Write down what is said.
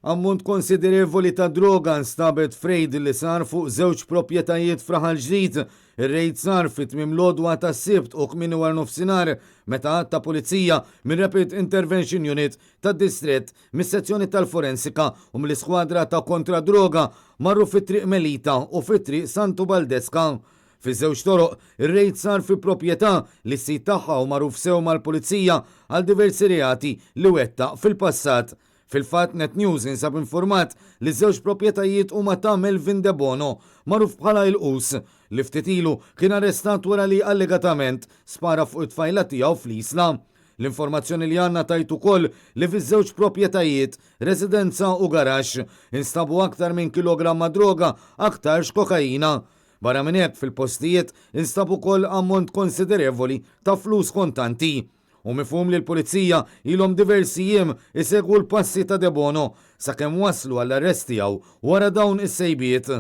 Ammont konsiderevoli ta' droga nstabet f'rejd li sar fuq żewġ proprjetajiet f'Raħal Ġdid. Ir-rejd sar fi tmiem l-għodwa tas-Sibt u kmieni waranofsinhar meta għadd ta' pulizija mir-Rapid Intervention Unit tad-Distrett, mis-Sezzjoni tal-Forensika u mill-Iskwadra ta' Kontra d-Droga marru fi Triq Melita u fi Triq Santu Baldeska. Fiż-żewġ toroq, ir-rejd sar fi proprjetà li s-sid tagħha hu magħruf sew mal-Pulizija għal diversi reati li wettaq fil-passat. Fil-fatt, Net News jinsab infurmat li ż-żewġ proprjetajiet huma ta' Melvin Debono, magħruf bħala Il-Qus, li ftit ilu kien arrestat wara li allegatament spara fuq it-tfajla tiegħu fl-Isla. L-informazzjoni li għandna tgħid ukoll li fiż-żewġ proprjetajiet, residenza u garaxx, instabu aktar minn kilogramma droga, aktarx kokaina. Barra minn hekk, fil-postijiet instab ukoll ammont konsiderevoli ta' flus kontanti. Hu mifhum li l-Pulizija ilhom diversi jiem isegwu l-passi ta' Debono sakemm waslu għall-arrest tiegħu wara dawn is-sejbiet.